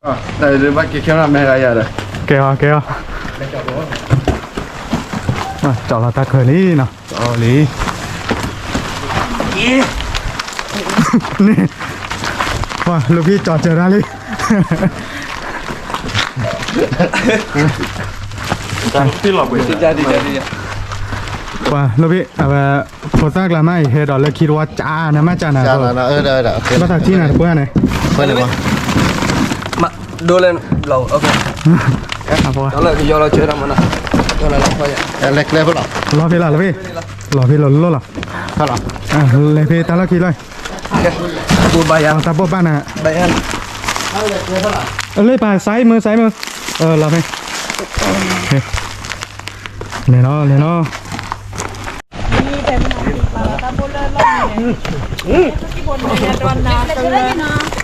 ဘၣ်က့ၤခဲနီၤ မဲဂၤယၤဒီး ကဲအီၤ ကဲအီၤ ကၠီလီၤတၢ်ခၢၣ်လံနီၤ ကၠီလံ န့ၣ် ပှၤ လူၤဖံကၠီစၢၤတၢ်လံ ပှၤ လူၤဖံ အဝဲ ဖိသၣ်ကျါမးအံၤ ဟဲဒီးလၢခံတဝီကၠးနၤမးကၠးနၤ ဘၣ်သးထံၣ်နၤတပှၢ်န့ၣ် ဒိလၢ လီၤဖဲလီၤ လီၤဖဲလီၤ လီၤဖဲလီၤ လီၤလီၤ လဲၤဖဲတၢ်လီၢ်ခံလီၤ တၢ်ဘိၣ်ဘၣ်နၤ လၢပၢ် ซ้ายมือ ซ้ายมือ လီၤဖဲ လဲၤလီၤ လဲၤလီၤ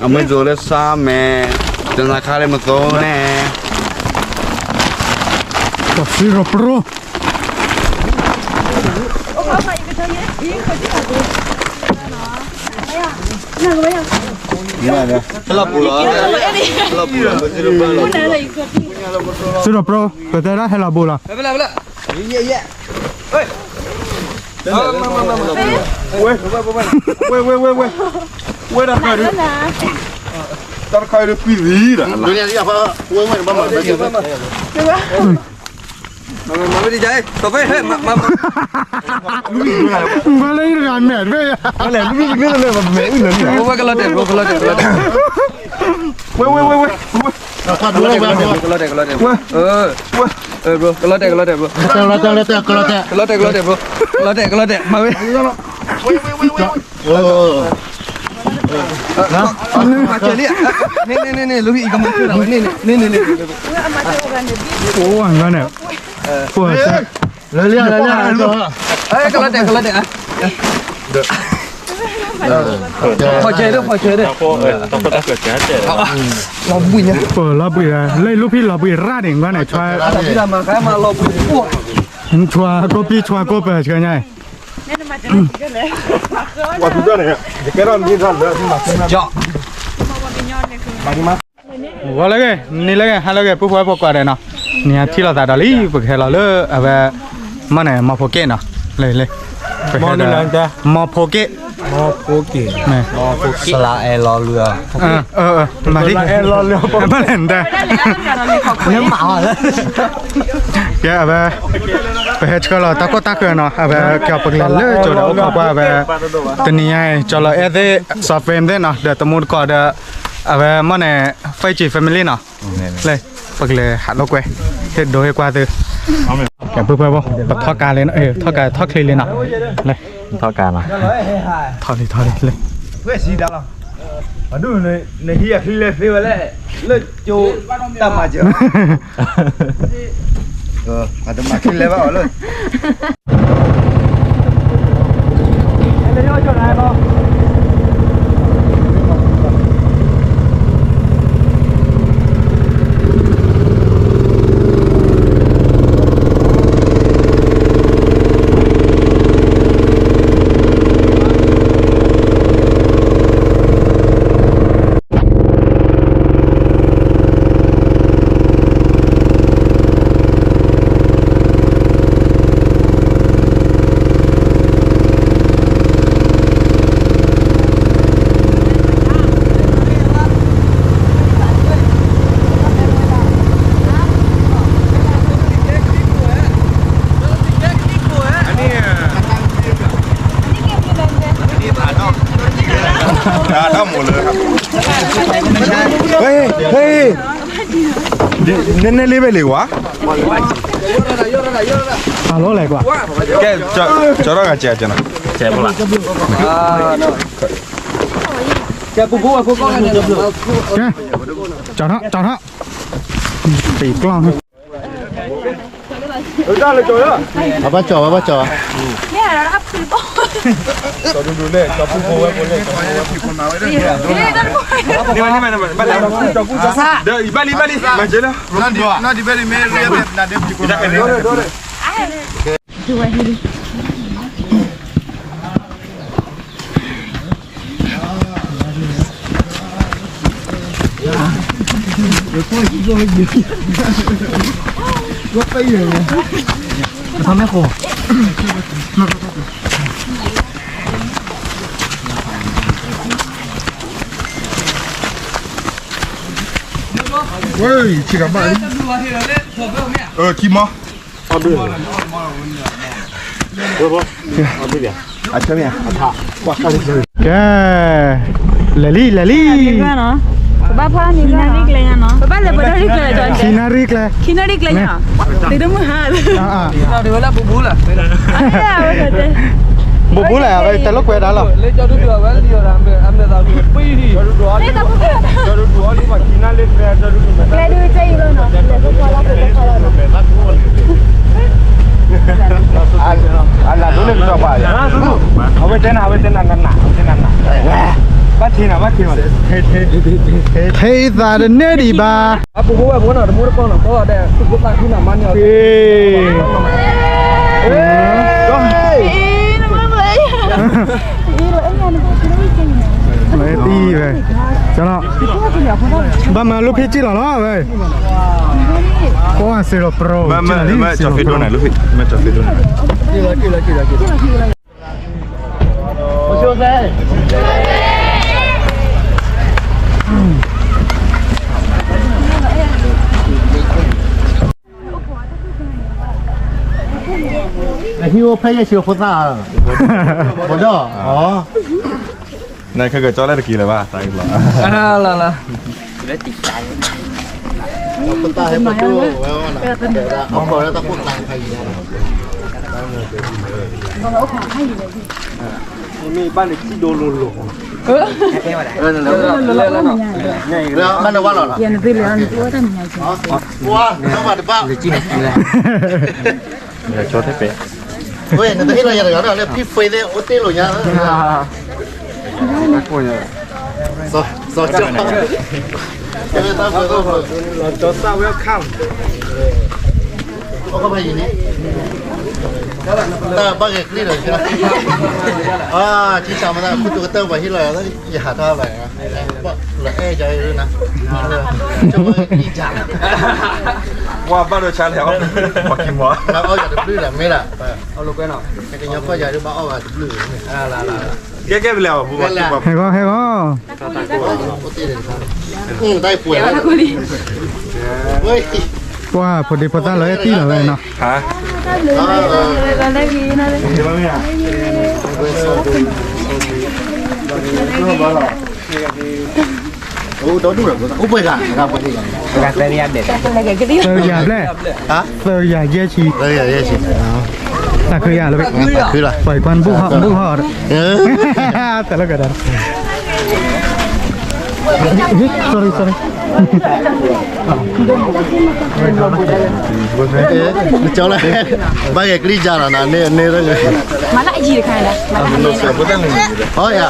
အမ့ၢ်ဒိးလၢဆါမဲာ် တနၤခါလၢမသိန့ၣ် ကစံရီပရိ ဟဲလီၤပူၤလီၤ ဟဲလီၤပူၤလီၤ စံရီပရိ ပတဲဒၣ်ဟဲလီၤပူၤလီၤ ဝဲ ဝဲ ဝဲ ဝဲ ဝဲ တၢ်တခါအံၤ တကွံလံဒီး မၤဝဲဒ်ယဲ တော်ဖဲ ဟဲ မၤ မၤ မၤလၢယတဂၤမဲာ်တဖဲ မၤလဲၣ် လူမံၤကန့ၢ်လၢမဲာ်အုၣ်လၢ ဝဲ ကလီၤတဲာ် bro ကလီၤတဲာ် ကလီၤတဲာ် ဝဲ ဝဲ ဝဲ ဝဲ ကလီၤတဲာ် ကလီၤတဲာ် bro ကလီၤတဲာ် ကလီၤတဲာ် bro ကလီၤတဲာ် ကလီၤတဲာ် bro ကလီၤတဲာ် ကလီၤတဲာ် မၤဝဲ မၤကဲလံ န့ၣ် န့ၣ် န့ၣ် လူၤဖံအံၤကမၤကဲလီၤဝဲ န့ၣ် န့ၣ် န့ၣ် အိၣ်ဝဲန့ၣ် လၢလၢလၢလၢ ကလီၤတဲာ် ကလီၤတဲာ် ဖီၣ်ကဲဒၣ် ဖီၣ်ကဲဒၣ် လီၤဘှံး လီၤဘှံး လၢလူၤဖံလီၤဘှံးရၣ်န့ၣ် ကွၢ်န့ၣ် ဆွါ ဆွါကိးပံ ဆွါကိးပၢၤ ဆှၢညါ ဂီၤလၢဂ့ၤ နံၤလၢဂ့ၤ ဟါလၢဂ့ၤ ပုၢ်ဖိဝဲၢ်ဖိကိးဂၤဒဲးနီၤ, နံၤဟါထံၣ်လိာ်သးဒီးလံ ပကဟဲလီၤလၢအဝဲ မ့ၢ်န့ၣ် မီၢ်ဖိက့ၣ်နီၤ, လၢ ပဟဲဒီး မီၢ်ဖိက့ၣ် မီၢ်ဖိက့ၣ် စလါအဲၣ်လီၤလွံၢ်အီၤ, မၤဒ် ဘၣ်လဲၣ်နတဲ ကဲ အဝဲ ပဟဲဆှၢလီၤတၢ်ကီတၢ်ခဲနီၤ, အဝဲကဲပကလဲၤလၢကၠိဒီးအိၣ်ခိးကွၢ်အဝဲ တနံၤညါအံၤ ကၠီလီၤအဲၣ်သ့ၣ် စီၤ frame သ့ၣ်နီၤ ဒီးတမူတကိးဒီး အဝဲမ့ၢ်န့ၣ် Five G family နီၤ, လၢ ပကလဲၤဟးလိာ်ကွဲ ဟ့ၣ်ဒိဟ့ၣ်ကွၢ်သု, ကဲ ပုၢ်ဖိဝဲၢ်ဖိ ပထီၣ်ကါလံနီၤ, ထီၣ်ကါ ထီၣ်ချ့လံနီၤ, လၢ ထီၣ်ကါနီၤ, ထီၣ်လံ ထီၣ်လံ လၢ ဖဲစံးဒၣ်လီၤ, ပဒိၣ် နဟံးအချံလဲသ့ဝဲလဲၣ်, လၢကၠိတၢ်မၤစၢၤ, အတမၤချံလဲဘၣ်အီၤလၢ နည်းနည်းလေးပဲလေကွာ, ဟးလီၤလဲၣ်ကွာ, ကဲ ကၠီထီၣ်ကစဲးကနီၤ, ကဲ ကၠီထီၣ် ကၠီထီၣ်, ပ့ၤကျီၢ်န့ၣ် အဘၣ်ကၠီၤဘၣ် ဘၣ်ကၠီၤဘၣ်, ဘၣ်လံ ဘၣ်လံ မၤကဲလၢ ဒ်ဝဲဟံးလံ, အထီၣ်မဲၢ်ဃိ ဝဲ ယထံၣ်ကဘၣ်လံ အထံမီ အဆၢမ့ၢ် ကဲ လဲၤလံ လဲၤလံ ကဘၣ်ဖးန့ၣ် ကဘၣ်လဲၤပှဲၤထီၣ်ရံၣ်ကျဲ ခံနၣ်ရံၣ်ကျဲ ခံနၣ်ရံၣ်ကျဲညါ တဒမုၢ်ဟါ အဝဲ ဘူးဘူးလဲၣ် အဝဲတၢ်လိာ်ကွဲဒၣ်လီၤ ကျဲဒုးကဲအံၤလီၤနီၤ လဲၤဖိဖီလီၤ ဖိဖီလီၤနီၤ အလၤဒိၣ်န့ၣ်ကစီၤပၤ အဝဲတဲနၤ အဝဲတဲနၤ နနၤ အဝဲတဲနၤနၤ ဘၣ်ထံးနၤ ဘၣ်ထံးနၤ ထဲအံသးတန့ၢ်ဒံးဘၣ် အပူၤဃိဝဲဖိနီၤ တမူတပီၢ်နီၤ ကီၢ်ဒဲး သုးခိၣ်သၣ်ခုနီၤ မါန့ၣ် တံၢ်ဝဲ ဘၣ်မၤလိဖံစံၣ်လီၤလီၤဝဲ ကွၢ်စ့ၢ်ကီးပရိ မ့ၢ်မ့ၢ်မ့ၢ်ကၠီၤဖ့ဒိၣ်န့ၣ် လိၣ်ဖံ မ့ၢ်ကၠီၤဖ့ဒိၣ်န့ၣ် အဟံၣ်အိၣ်ဖဲယဲၢ်ဆံဖိသၣ် ဘီဒီး နခဲကၢကၠီလၢတက့ၤလၢၤဘၣ် တၢ်အံၤလီၤ လီၤလီၤ ဖိသၣ်ဟဲပဒိၣ်ဝဲဝဲနီၤ အဖီၣ်လၢတၢ်ဖိသၣ်ဖးယံၤ မ့ၢ်ဘၣ်န့ၣ်စံၣ်ဒိလိၤလိၤ ဘၣ်န့ၣ်ဝဲလီၤလီၤ ဝါ နဘၣ်တဘၣ် ကၠီထဲပဲ ဝဲ နတဟ့ၣ်လီၤယၤတဂၤဒီး လၢဖံဖှ့သ့ၣ်အိၣ်တ့ၢ်လိာ်ညါ စီၤကၠီ စီၤကၠီ welcome အီၣ်ကဖးယံၤန့ၣ် တၢ်ဘၣ်ဂဲၤကျံလီၤ အါ ထံဆးမတၤ ခူသူၣ်ကတၢၢ်ပှၤဟ့ၣ်လီၤ ယဟးထီၣ်ဘၣ် လီၤအဲၣ်ယၤအံၤနၤ ကၠီဘၣ်ဂဲၤကျံယၤ ပှၤဘၣ်ဒိဆါလဲၣ် ပှၤကံမီၤ အီၣ်ယၤတဘျုးလီၤ မ့ၢ်ဒၣ် ကညီကီၢ်ယၤဒုးဘၣ်အီၣ်ဘၣ်တဘျုး ကဲကဲပလဲၤအီၤ ဟဲဂီၤ ဟဲဂီၤ တၢ်ပှဲၤ ပှၤဖိဒံဖိသၣ်လီၤအဲၣ်တံၢ်လီၤဝဲနီၤ သၢယၤဘျဲၣ် သၢယၤယဲၢ်ဆံ သးခုယၤလၢ ပှၤကွၢ်ဘူၣ်ဟီၣ်ဘူၣ်ဟီၣ် တၢ်လၢကဒါ sorry sorry ကၠီလၢ ဘၣ်ဂဲၤကျံယၤလီၤနၤ န့ၣ်န့ၣ် မၤလၢအယံၤတခါန့ၣ် အီယၤ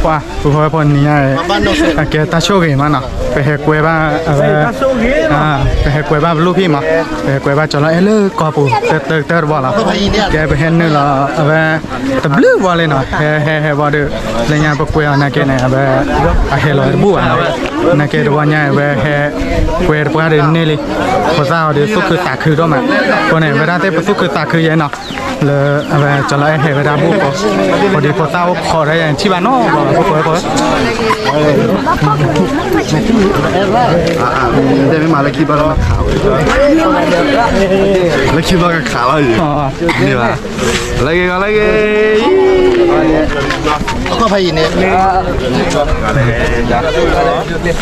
ပှၤ ပဝဲပှၤနံၤညါ အကဲတၢ်ဆိၣ်ဂ့ၤမးနီၤ ပဟဲကွဲဘၣ်အဝဲ ပဟဲကွဲဘၣ်ပလူၢ်ဖံးမး ပဟဲကွဲဘၣ်ကၠီလီၤအဲၣ်လၢကီၢ်ပူၤ တၢတၢတဘီလီၤ ကဲပဟဲနုာ်လီၤအဝဲ တဘျုးဘီလံနီၤ ဟဲဟဲဟဲဘီဒီး လၢညါပကွဲအီၤနာ်က့န့ၣ် အဝဲ အဟဲလီၤတဘူၣ်ဘၣ်နီၤ နာ်က့တဝီညါအဝဲဟဲ ကွဲတပှၢ်ဒီးန့ၢ်လံ ဖိသၣ်အီၤဒီးသူၣ်ခုသးခုဒိၣ်မး အဃိန့ၣ် ဝဲဒၣ်သ့ၣ်ပသူၣ်ခုသးခုယဲနီၤ လၢအဝဲကၠီလီၤအဲၣ်ဟဲဝဲဒၣ်ဘူၣ်ဖိ ဖိဒံဖိသၣ်အိၣ်ခိးဒီးယထံၣ်ဘၣ်နီၤ ပှၤဖိဖိဖိ တဲမ့ၢ်မးလၢခံဘျီလၢခးဝဲ လၢခံဘျီကခးလီၤယၤ န့ၣ်ဘၣ် လၢဂ့ၤဂီၤလၢဂ့ၤ အခီၣ်ဖးယံၤန့ၣ် ဒ်သိးကၠိဝံၤန့ၣ် ဂီၤလၢဂ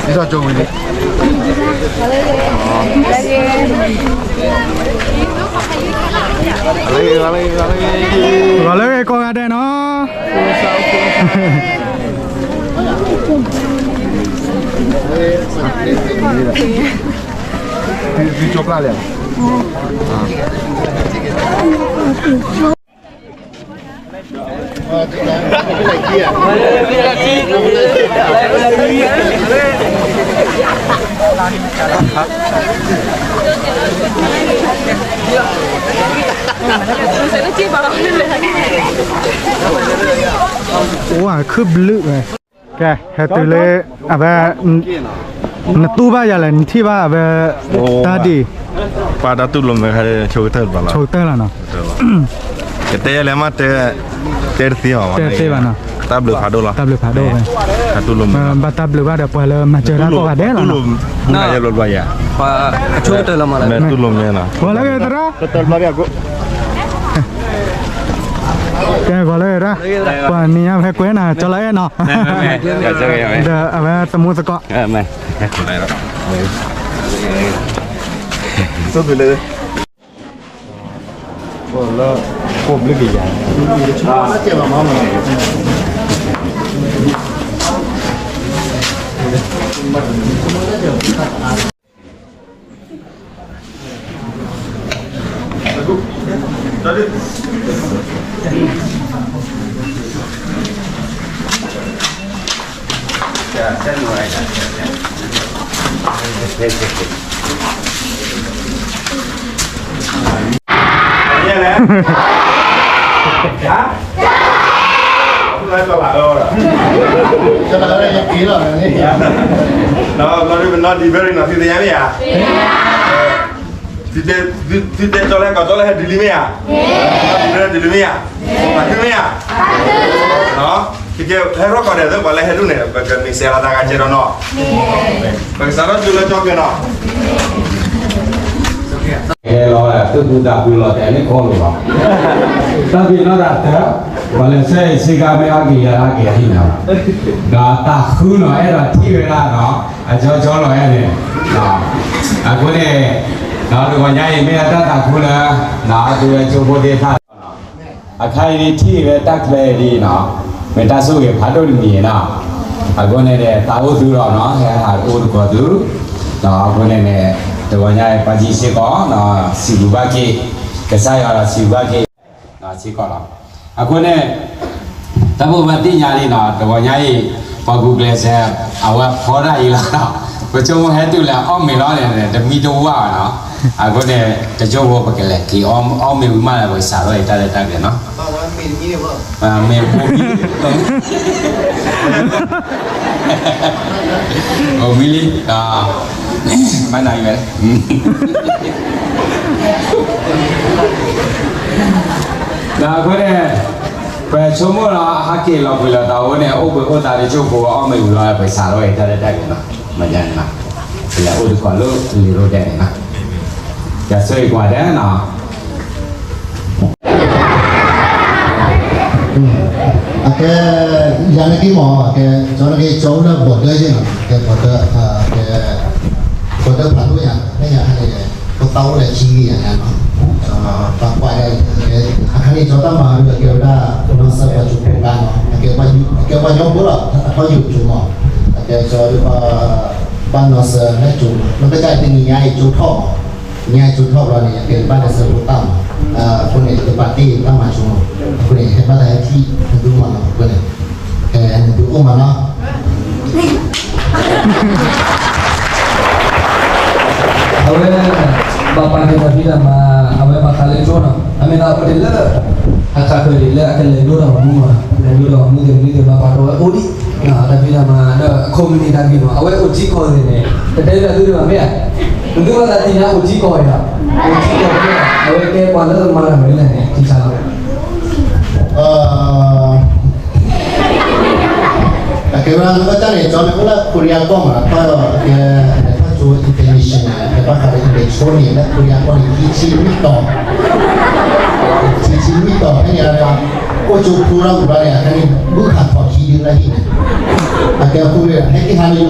့ၤကိးဂၤဒဲးနီၤ သုကၠိပျၢ်လဲၣ် အိၣ်ခုၣ်ဘျုးဝဲ ကဲ ဟဲတုၤလၢ အဝဲ နတူၢ်ဘၣ်ယၤလဲၣ် နထံၣ်ဘၣ်အဝဲ တၢ်ဒ်အံၤ, ပှၤတၢ်တူၢ်လိာ်မဲခါ ဆိကတၢၢ်တဘၣ်လီၤ, ဆိကတၢၢ်လီၤနီၤ, ကတဲယၤလဲၣ်မး တဲတသ့ဘၣ်, တဲတသ့ဘၣ်နီၤ, တၢ်ဘျုးဖးဒိၣ်လီၤ, တၢ်ဘျုးဖးဒိၣ်ဝဲ, တၢ်တူၢ်လိာ်မဲ, ဘၣ်တၢ်ဘျုးဘၣ်ဒီးပှၤလၢမၤစၢၤတၢ်ကိးဂၤဒဲးလီၤနီၤ, တူၢ်လိာ်ဘျုးယၤ, အဆိကတၢၢ်လီၤမး, မ့ၢ်တူၢ်လိာ်မဲလီၤ, ပှၤလၢကတရၢ် ကဲဂီၤလၢတၢ်, ပှၤနံၤညါဖဲကွဲးနၤ ကၠီလီၤအဲၣ်နီၤ, ဒီးအဝဲသမူသကိး, ဒီးဘျီဒ်ပနီၢ်ဒံးဘဲရံနီၤ သုသ့ၣ်ညါမ့ၢ်ဧါ, သုတဲကီးကၠီလၢဟဲတုၤလံမ့ၢ်ဧါ, တုၤလံမ့ၢ်ဧါ, ပာ်သုမ့ၢ်ဧါ, သုကဟဲထီၣ်ကီးဒဲးသ့ၣ် ပှၤလၢဟဲဒိၣ်န့ၣ် ပကမ့ၢ်စဲးလီၤသးဂၤကဲဒီးနီၤ, ပကစးထီၣ်တုၤလၢကၠီကဲနီၤ ကဲလီၤ သူၣ်ခုသးခုလီၤတဲာ်န့ၣ်ခီလိာ်လီၤ, တၢ်ဖံးနီၢ်တၢ်တၢ်, ပှၤလဲၤဆဲအံၤစ့ကါမ့ၢ်အါက့ၤယၤအါက့ၤအဟံၣ်နီၤ, ဒီးတၢ်ဃုနီၤ အဲၣ်ဒိးထံၣ်ဝဲဒၣ်နီၤ, အကၠီကၠီလီၤအဲၣ်န့ၣ်, အဃိန့ၣ်, ဒီးတဂီၤညါအံၤမ့ၢ်ဒၣ်တၢ်သးခုလၢ, ဒီးအသုဝဲကၠိဖိသ့ၣ်တဖၣ် အခါအံၤန့ၣ်ထံၣ်ဝဲတၢ်ကျဲဒ်အံၤနီၤ, မ့ၢ်တၢ်ဆိၣ်ဂ့ၤဖးဒိၣ်တမံၤနီၤ, အဃိန့ၣ်ဒီး သးအိၣ်သုလီၤနီၤ ဟဲဟးအိၣ်သကိးသု, ဒီးအဃိန့ၣ်န့ၣ်, တဂီၤညါအံၤပှၤကံစ့ၢ်ကီး, စံးဘျုးဘၣ်က့ၤ, ကစၢ်ယွၤဒီးစံးဘျုးဘၣ်က့ၤ, စ့ၢ်ကီးလီၤ, အဃိန့ၣ် တၢ်ဖိဘၣ်သ့ၣ်ညါလံနီၤ တဂီၤညါအံၤ, ပှၤကူၤကျဲးစၢး, အဝဲဖီတၢ်အံၤလီၤ, ပကၠိဖိဟဲတုၤလၢအီၣ်မ့ၤလီၤန့ၣ် တမံတဝၢ်ဘၣ်နီၤ, အဃိန့ၣ်, တကၠိဖိပကလဲၤက့ၤအီၣ်မ့ၤဝံၤမးလၢပကစးထီၣ်အံၤတၢ်လၢတၢ်ကျဲၤနီၤ, မ့ၢ်ဖိမံ, မ့ၢ်ဖိမံလံ, ဘၣ်နၤအံၤဝဲ ဒီးအဃိန့ၣ်, ပဆိကမိၣ်လီၤ ဟဲက့ၤလီၤပှ့ၤလီၤသးအိၣ်န့ၣ် အိၣ်ဘှံးအိၣ်သါတကၠိၢ်ဖိအီၣ်မ့ၤဝံၤလီၤ ပကစးထီၣ်အံၤတၢ်လၢတၢ်ကျဲၤနီၤ, မ့ၢ်န့ၣ်, ပလဲၤအိၣ်သကိးလၢလံာ်ရိၣ်ဒဲးန့ၣ်နီၤ, ယဆိၣ်ဂ့ၤကွၢ်ဒဲးနီၤ အကဲ, ယၤနက့မ့ၢ်, အကဲ, ကၠီနက့ ကၠီအိၣ်လၢ border ယ့ၣ်နီၤ, ကဲ border, ကဲ, border ဖးဒိၣ်ယၤ, လၢယၤခါန့ၣ်, ဖိသၣ်အိၣ်လၢခံဂၤယၤနီၤ, ပှၤကွၢ်ယၤ, အခါန့ၣ် ကၠီတၢ်မၤဒုးကဲဝဲဒၣ်, နီၢ်စၢၤပှၤကၠိဖိကါနီၤ, အကဲပှၤကညီဖိလီၤ, အထီၣ်ယိာ်ကၠိမ့ၢ်, အကဲကၠီဒုး, ဘၣ်နီၢ်စၢၤလၢကၠိ, နီၢ်ကစၢ်တနံၤညါအံၤကၠိထီၣ်မ့ၢ်, ညါကၠိထီၣ်ဘျီန့ၣ် အကဲဘၣ်နီၢ်စၢၤဖိသၣ်မ့ၢ်, အဃိန့ၣ် ယပာ်တ့ၢ်တၢ်မၤကၠိမ့ၢ်, အဃိန့ၣ် ဟဲဘၣ်တၢ်ဟဲထံၣ်နသုမ့ၢ်နီၤ, အဃိန့ၣ်, နသုအိၣ်မးနီၤ အဝဲ, ဘၣ်ပာ်က့ၤတၢ်ဖံးတၢ်မၤ, အဝဲဘၣ်ဃးလၢကၠိနီၤ, အမ့ၢ်သးအိၣ်ဒ်လၢ, အခါခဲဒ်လၢအကလဲၤဒိတၢ်ဂီၤမူမ့ၢ်, လဲၤဒိတၢ်ဂီၤမူသ့ၣ်မနုၤသ့ၣ်ဘၣ်ပာ်ထီၣ်ဝဲအိၣ်ဒံး, တၢ်ဖံးတၢ်မၤဒီး အခိၣ်မံၤန့ၣ်တၢ်ဂ့ၢ်မ့ၢ် အဝဲအိၣ်ထံကီၢ်သ့ၣ်န့ၣ်, တတဲဒၣ်သုတဘၣ်မ့ၢ်ဧါ, နသုဘၣ်သးသ့ၣ်ညါအိၣ်ထံကီၢ်အံၤ, အိၣ်ထံကီၢ်မ့ၢ်, အဝဲကဲပှၤလၢမၤတၢ်မနုၤလဲၣ်န့ၣ် ထံဆါလီၤ အကဲဝဲဒၣ် နကစၢ်န့ၣ် ကၠီန့ၣ် အိၣ်လၢ Korea ကီၢ်မး ခီဒီး အကဲ လဲၤထီၣ်ကၠိ international န့ၣ် အကဲဘၣ်ဃးဒီး အံၤလဲၤဆိန့ၣ် လၢ Korea ကီၢ်န့ၣ် ခံဆံလွံၢ်တီၤ, ခံဆံလွံၢ်တီၤ ဖဲန့ၣ်ဒီး အိၣ်ကၠိဖိထီၣ်ဝံၤဘျီန့ၣ် အခဲန့ၣ် ဘုၣ်ဃာ်ထီၣ်ခံဒုလၢဟံၣ်န့ၣ်, အကဲအဃိန့ၣ် ဟဲက့ၤဟးလၢယိၤကီၢ်ဒီး န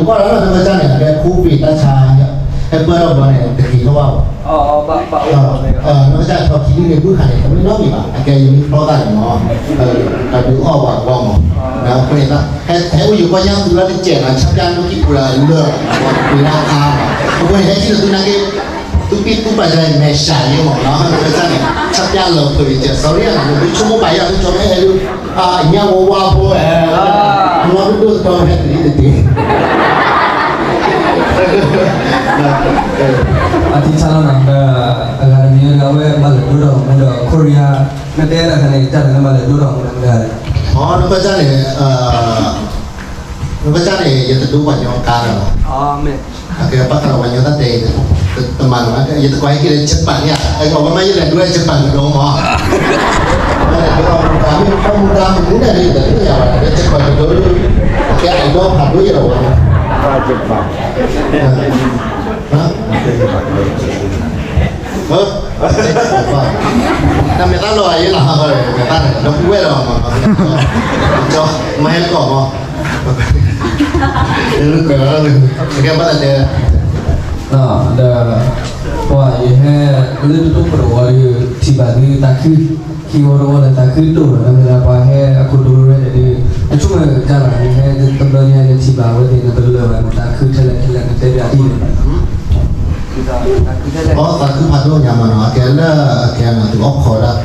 ကစၢ်န့ၣ် အကဲ COVID တၢ်ဆါ ဟဲပၢၢ်ထီၣ်ဘျီန့ၣ် တက့ၤထီၣ်ဘၣ်ဘၣ် နကစၢ်ထီၣ်ခံဒုန့ၣ် ဘုၣ်ဃာ်န့ၣ် တမ့ၢ်နီတမံၤဘၣ်, အကဲယမ့ၢ်ဖျီသးန့ၣ်မ့ၢ်, အဒုးအီၣ်ပှၤကဘီမ့ၢ်, အဃိန့ၣ် ဟဲအိၣ်ယိၤကီၢ်ညါသူလၢတစဲးနီၤ ဆၢပျၢ်လိာ်ကံၢ်ပူၤဒီးလၢၢ်, ပှၤကွံာ်နါခါမ့ၢ်, အဃိန့ၣ် ဟဲထံၣ်လၢသုနာ်က့, သူၣ်ပံၣ်သူၣ်ပာ်ယၤန့ၣ် မဲာ်ဆှးယဲမ့ၢ်နီၤ နကစၢ်န့ၣ် ဆၢပျၢ်လၢၢ်ဖုးယကဲ sorry နီၤ နသုဆိကမိၣ်ပာ်ယၤ သုကၠီမ့ၢ်ဟဲဒုး အညါဝါဝါဖိဝဲ, မ့ၢ်ဒိၣ်တတီၤဟဲတလံတတ့, အထံဆါလီၤနီၤ ဒီး အဂၤတမံၤလၢအဝဲဘၣ်လဲၤဒိတၢ်ဂီၤမူဒီး Korea နတဲဒၣ်တခါန့ၣ် တၢ်တခါန့ၣ်ဘၣ်လဲၤဒိတၢ်ဂီၤမူဒီးမတၤလဲၣ်, နကစၢ်န့ၣ်, နကစၢ်န့ၣ် ယတဒိပှၤကညီကါလီၤ, မ့ၢ် အကဲပှၤသးလီၤဝဲညီတၢ်တဲအံၤ တမၤလီၤ, ယတကွၢ်ဟဲက့ၤလၢ Japan န့ၣ်, အဝဲမ့ၢ်ယလဲၤဒိ Japan ကဒိမး, မူဒါမူဒါမူဒါမူဒါန့ၣ်တမ့ၢ်ယၤဘၣ်, လၢ Japan ကဒိ, အကဲ idol ဖးဒိၣ်ယၤဝဲ, တၢ်မဲာ်သၣ်လီၤအယဲလီၤ, မဲာ်သၣ်ဒီပုၢ်ဝဲၢ်လီၤ, မၤဟဲကီၢ်မး, ကဲဘၣ်တဲ ဒီး ပှၤယဟဲလၢတၢ်ကတိၤဝဲဒီး ထံၣ်ဘၣ်သုသးခု, ခံဝီတဝီလၢသးခုဒိၣ်ဒီး တၢ်မ့ၢ်လၢပှၤဟဲအခိၣ်ဒိဝဲဒၣ်ဒီး တဆိကမိၣ်တၢ်ဘၣ်, ယဟဲတဘျီညါယထံၣ်ဘၣ်ဝဲသ့ၣ် နပလၢၢ်ဘၣ်န့ၣ် သးခုထဲလဲၣ်ထဲလဲၣ် နတဲဘၣ်ဒ်လဲၣ်, သးခုထဲလဲၣ်, အသးခုဖးဒိၣ်ညါမးနီၤ, အကဲလၢအကဲနီၤ သုအီၣ်ခိးဒၣ်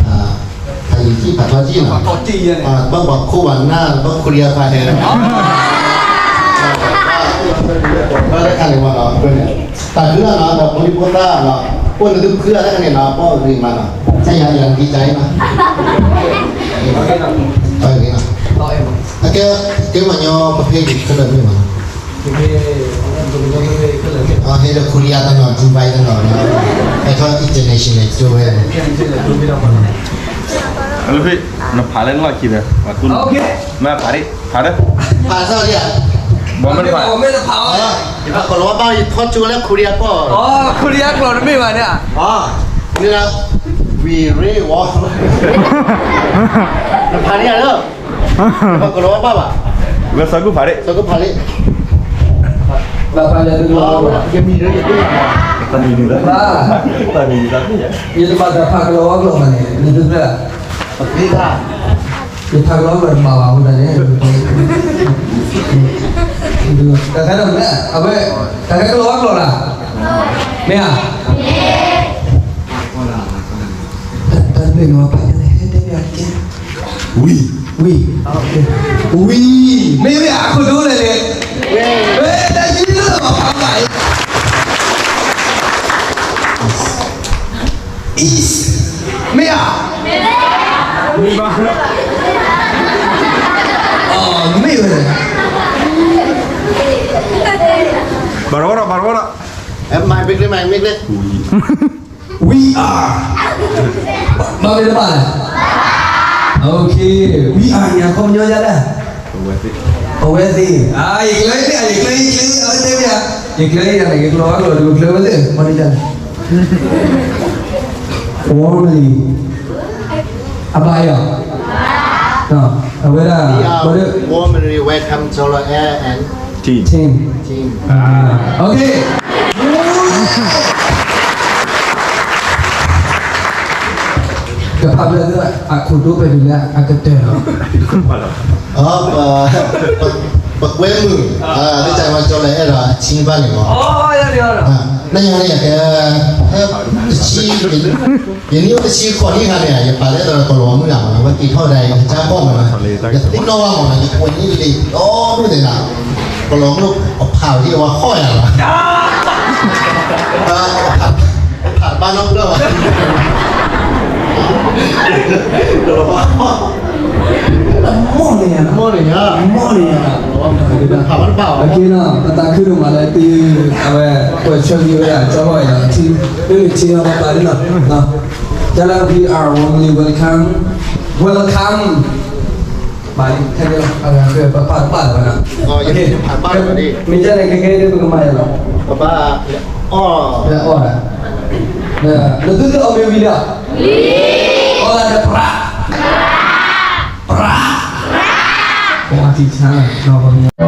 ဖး ဖးယံာ်ကံၢ်ဖးထီကံၢ်နီၤ, ဘၣ်ပှၤခိၣ်ပှၤနၢ် ဘၣ်ခိၣ်ဒံးအဖးဟဲ, ဘၣ်တခါန့ၣ်မးနီၤ, အဃိန့ၣ် သးခုလီၤနီၤ ဒီးဖိဒံဖိသၣ်နီၤ, အိၣ်နသုဖုအါတခါန့ၣ်နီၤ ပီၣ်ဂ့ၤမးနီၤ, ဆဲယၤယၤနကံၢ်ကါအံၤနီၤ, အကဲ ကဲပှၤကညီပဖဲအံၤခဲလၢာ်မ့ၢ်မးနီၤ, ဟဲလၢခိၣ်ဒံးအါတနီၤ ဒူဘဲတနီၤနီၤ, ဟဲထီၣ် international ကၠိဝဲန့ၣ် လၢဖဲ နဖးလၢနလီၢ်ခံဒီး မ့ၢ်ဖးဒံး ဖးဒီး ဖးစၢ်ဒံးဧါ, ဘၣ်မ့ၢ်တဖး ယဖးကလီၤဝါဘၣ် ယထီၣ်ကၠိလၢခိၣ်ဒံးအါကီၢ်, ခိၣ်ဒံးအါကျိာ်တမ့ၢ်ဘၣ်န့ၣ်, မ့ၢ်ဒၣ် ဝံၤရ့ဝီ နဖးဒံးဧါလၢ ယဖးကလီၤဝါဘၣ်ဘၣ်, ဝဲစီၤကူၣ်ဖးဒံး စီၤကူၣ်ဖးဒံး, ဘၣ်ဖးလၢသုကလီၤဝါဘၣ်, ယမံၤလၢယသ့ၣ်ညါ, တၢ်မံၤလၢယသ့ၣ်ညါ, ယတဘၣ်တၢ်ဖးကလီၤဝါကျိာ်ဘၣ်န့ၣ် နသုသ့ၣ်, ယဖးကလီၤဝါကျိာ်တဘၣ်ဘၣ်အဃိသတးန့ၣ်, တၢ်ခဲဒီးမ့ၢ် အဝဲ တၢ်ခဲကလီၤဝါကျိာ်လၢ်, မ့ၢ်ဧါ, တၢ်တဘျုးန့ၣ် ပှၤကလဲၤဟဲတဲဘၣ်ကဲ ဝံၤ, ဝံၤ, ဝံၤ, မ့ၢ်ဝံၤအခိၣ်ဒိလဲၣ်န့ၣ်, ဝဲတၢ်ယုၢ်လီၤပှၤဖးဘၣ်အံၤ, is, မ့ၢ်ဧါ, မ့ၢ်ဘၣ်, မ့ၢ်ဝဲ, ဘၣ်ရဝဲဒီး ဘၣ်ရဝဲဒီး, အဲ မ့ၢ်ဘၣ်ကျဲ မ့ၢ်ဘၣ်ကျဲ We are. ဘၣ်မ့ၢ်တဘၣ်လဲၣ်. Okay, we are န့ၣ် အခီပညီဒ်လဲၣ်. အဝဲသ့ၣ်. ယကျဲၤအံၤ, ယကျဲၤအံၤ, ယကျဲၤအံၤ, အဝဲသ့ၣ်မ့ၢ်ဧါ. ယကျဲၤအံၤန့ၣ် ယကျဲၤဝဲကျိာ်ဒီး ကျဲၤဝဲသ့ၣ် မ့ၢ်ဒ်လဲၣ်. Warmly. အဘၣ်ယၤ. အဝဲဒၣ် We are warmly welcome Jolo Air and team. Team. Okay. ကဖးဖျၢၣ်သ့ၣ် အခိၣ်ဒိဖဲဒ်လဲၣ် အကတၢၢ်လီၤ. ပကွဲမုာ် လၢတၢ်ဝဲကၠီလၢအဲၣ်ဒိးအထံဘၣ်န့ၣ်လီၤ. နညါန့ၣ် ယကဲ တဆံ ယနံၣ်အိၣ်တဆံဃိးနံၣ်ခါန့ၣ် ယပာ်လၢသရၣ်ကလီၤမုၢ်လၢ်မးနီၤ, ဝဲက့ၤထီၣ်ဒၣ်အံၤ ယကၢ်ကီၢ်မးနီၤ, ယသ့ၣ်နီၣ်ဘၣ်မးနီၤ, ယကွဲးန့ၢ်လံ ဒီဒူၣ်သ့ၣ်နီၤ, ကလီၤမုၢ်အဖးဝဲဒၣ်ဝဲဃီယၤလီၤ. ဖးတဘၣ်နီတဖျၢၣ်ဘၣ်. မ့ၢ်န့ၣ်ဧါ, မ့ၢ်န့ၣ်ဧါ, ဖးဘၣ်တဘၣ်ဘၣ်. Okay နီၤ, ပသးခုဒိၣ်မးလၢသု အဝဲ ကွဲးဆၢက့ၤဝဲဒၣ် ကၠီလီၤအံၤဒီး ထံ လၢထံနီၤ ပပာ်လံနီၤ, ကလၢ we are warmly welcome, welcome. ဘၣ်လံ ခဲကဲလီၤ, ပဖးတဘၣ်လၢၤဘၣ်နီၤ. မ့ၢ်ကဲန့ၣ် ခဲကဲဒ်ပကမၤယၤလီၤ. ပဘၣ်အီၣ်, ပအီၣ်ဒၣ်, နသုတအီၣ်မ့ၢ်ဝံၤဒီး, အီၣ်လၢတပြး, ပြး, ပှၤထံၣ်ဆါလီၤ.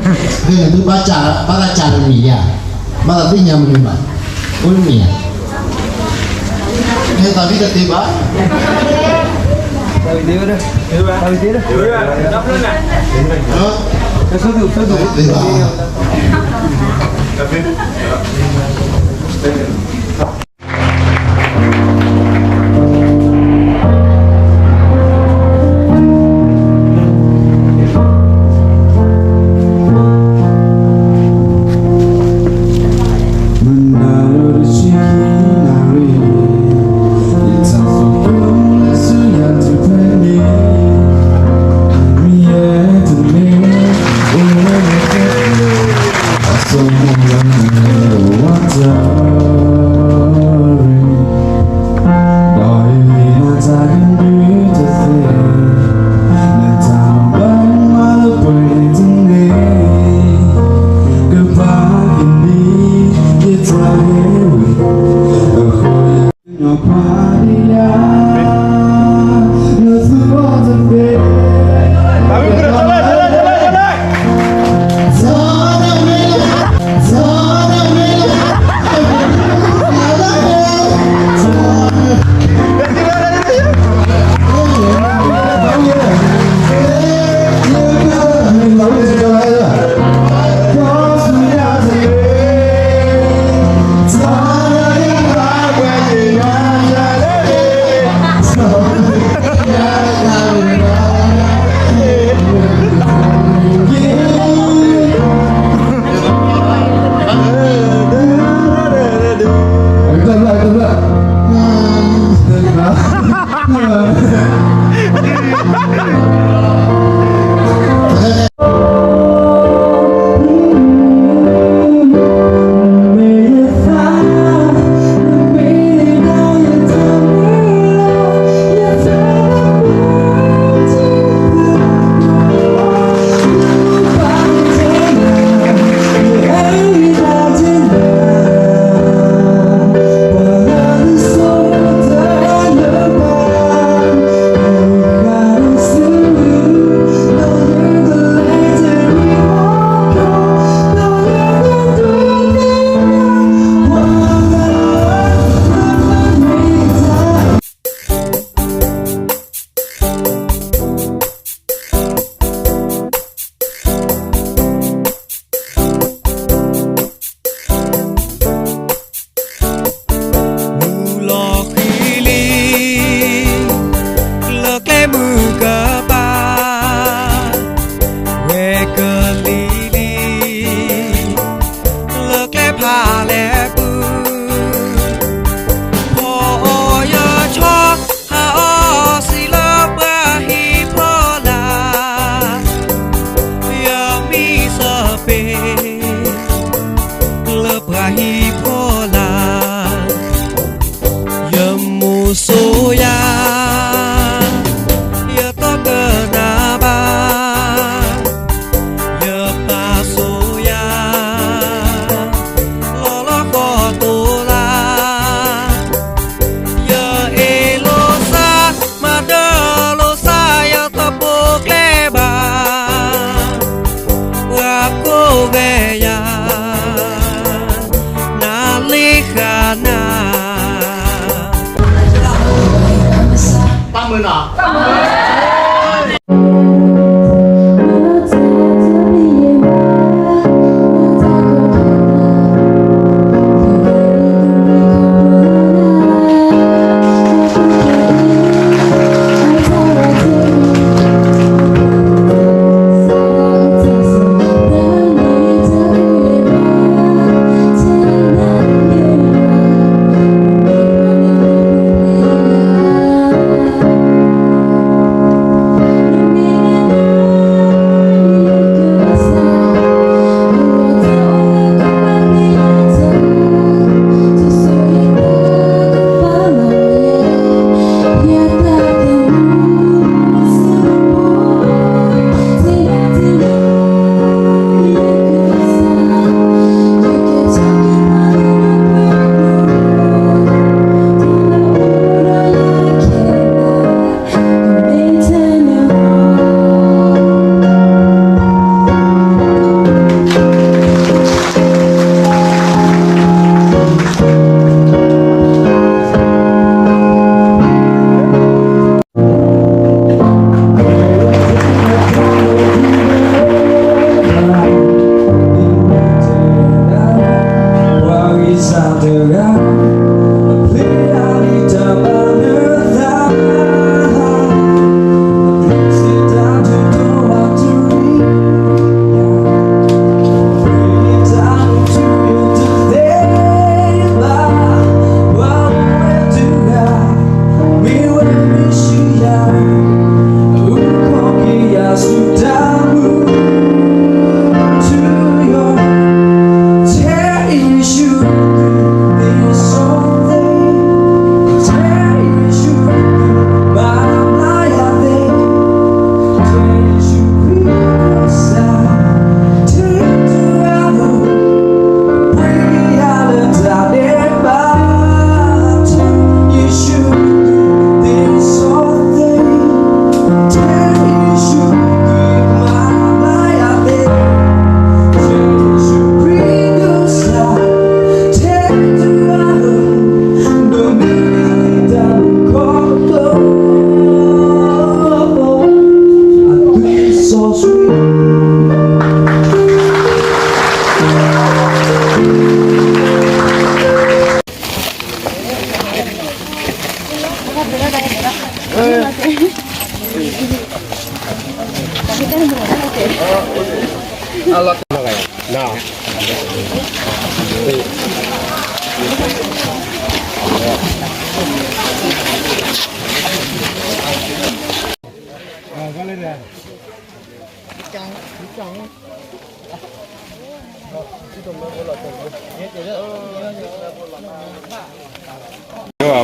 ဖဲန့ၣ်သုဘၣ်စး, ဘၣ်သးစးလၢမံၤယါ, ဘၣ်သးသ့ၣ်ညါမနုၤဘၣ်, အိၣ်လၢမံၤယါ, ဟဲသးဒ်တသ့ဘၣ်, သ့ဘၣ်,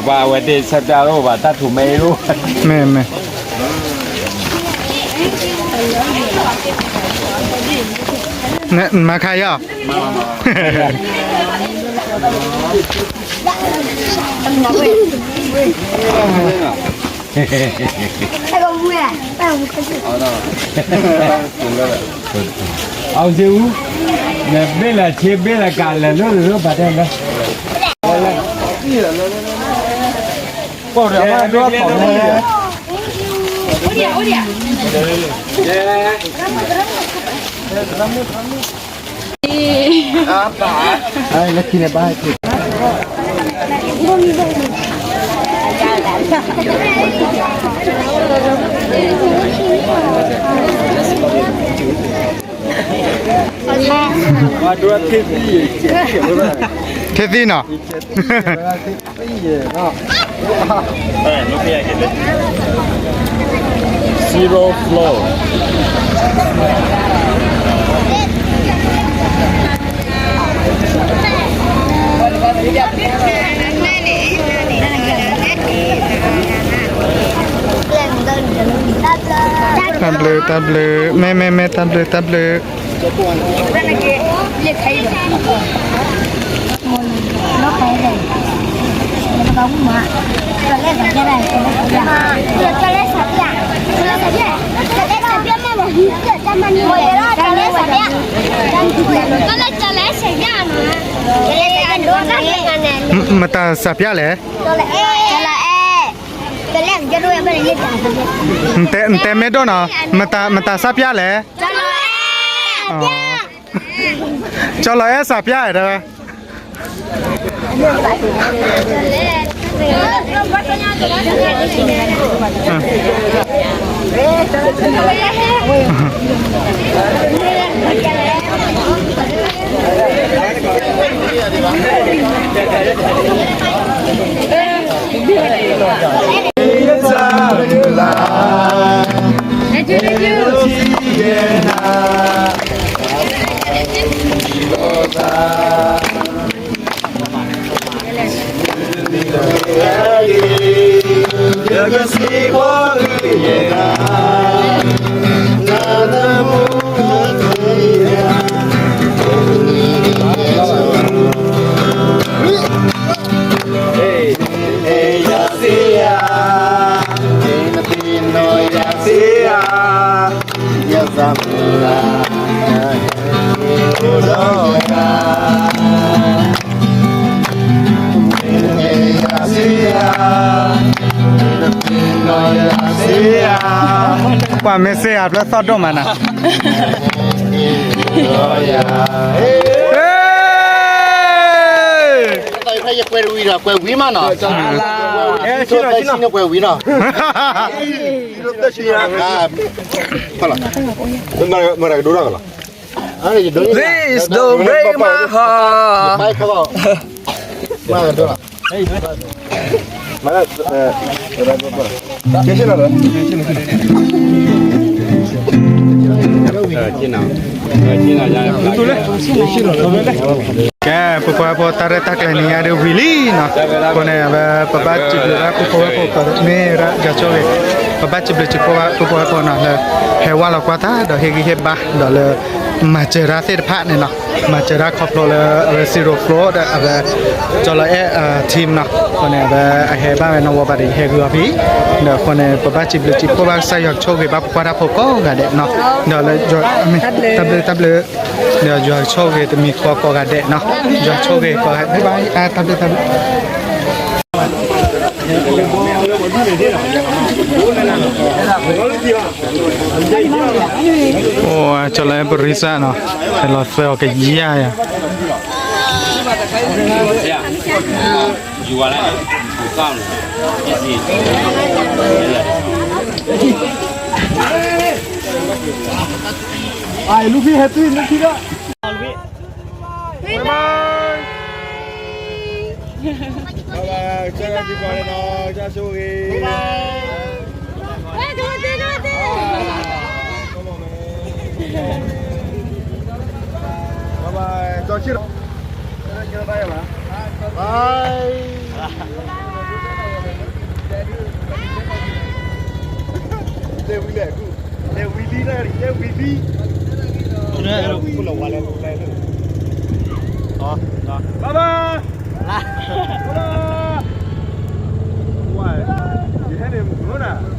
ပှၤအဝဲသ့ၣ်ဆၢတၢ်အိၣ်ဘၣ်တၢ်ထူၣ်မဲအံၤအိၣ်, မ့ၢ်မ့ၢ်, နမၤခါယီၤ, အောင်ဇေဦး, နဘ့ၣ်လၢဆ့ဘ့ၣ်လၢကးလဲၤလိၣ်လိၣ်ဘၣ်တဲလၢ, အိၣ်ဒီးအမၤဒိၣ်ထီၣ်န့ၣ်, လၢခံန့ၣ်ဘၣ် ထဲသံနီၤ, Zero flow. တၢ်ဘျုး တၢ်ဘျုး မ့ၢ် မ့ၢ် မ့ၢ် တၢ်ဘျုး တၢ်ဘျုး. မတၤစးပျၢ်လဲၣ်, နတဲမ့ၢ်ဒိၣ်နီၤ, မတၤစးပျၢ်လဲၣ်, ကၠီလီၤအဲၣ်စးပျၢ်လဲၣ်တဲဝဲ. ပှၤမ့ၢ်စ့ၢ်အဘျၢ သီၣ်ဒိၣ်မးနၤ. ယကွဲးဝံၤဒီး ကွဲးဝံၤမးနီၤ. ကွဲးဝံၤနီၤ. This is the way my heart. ကဲ ပပှၤဖိတၢ်ရဲၣ်တၢ်ကျဲၤန့ၣ် အဒုးဝံၤလံနီၤ, အဃိန့ၣ် အဝဲ ပဘၣ်စံးဘျုးဒၣ်ပပှၤဖိကီးန့ၣ် ရၣ်ယွၤဆိၣ်ဂ့ၤ ပဘၣ်စံးဘျုးစံးဖှိၣ်ဘၣ်ပပှၤဖိနီၤ လၢ ဟဲဝဲလီၤကွၢ်တၢ် ဒီးဟ့ၣ်ဂံၢ်ဟ့ၣ်ဘါ ဒီးလၢ မၤစၢၤတၢ်သ့ၣ်တဖၣ်န့ၣ်နီၤ, မၤစၢၤတၢ်ခီဖျိလၢ အဝဲ zero flow ဒီးအဝဲ ကၠီလီၤအဲၣ် team နီၤ, အဃိန့ၣ် အဝဲအဟဲဘၣ်ဝဲနီၤ ဝီၤဘၣ်ဒီးယဟဲဂုာ်အီၤဖဲ ဒီးအဃိန့ၣ် ပဘၣ်စံးဘျုးစံးဖှိၣ်ဘၣ်ကစၢ်ယွၤကဆိၣ်ဂ့ၤဘၣ်ပပှၤတၢ်ဖိကိးဂၤဒဲးနီၤ, ဒီးလၢ တၢ်ဘျုးတၢ်ဘျုး, ဒီးယွၤကဆိၣ်ဂ့ၤတမံၤဃီကိးဂၤဒဲးနီၤ, ယွၤဆိၣ်ဂ့ၤကိးဂၤဒဲး ဘၣ် တၢ်ဘျုးတၢ်ဘျုး အိၣ် ကၠီလီၤအဲၣ်ပရံစၢ်နီၤ, ဟဲလီၤသၢအီၤကယၤယၤ လူဖံဟဲတုၤ လူဖံဒီး ဘၣ်ဘၣ် ကစၢ်ယွၤဆိၣ်ဂ့ၤ ဘၣ်ဘၣ် ကၠီဆံးလီၤ ဘၣ် တဲဝံၤလဲၣ် တဲဝံၤလံ တဲဝံၤလံ ဘၣ်ဘၣ် ဘၣ်ဘၣ် ယဟဲန့ၣ်မုၢ်နၤ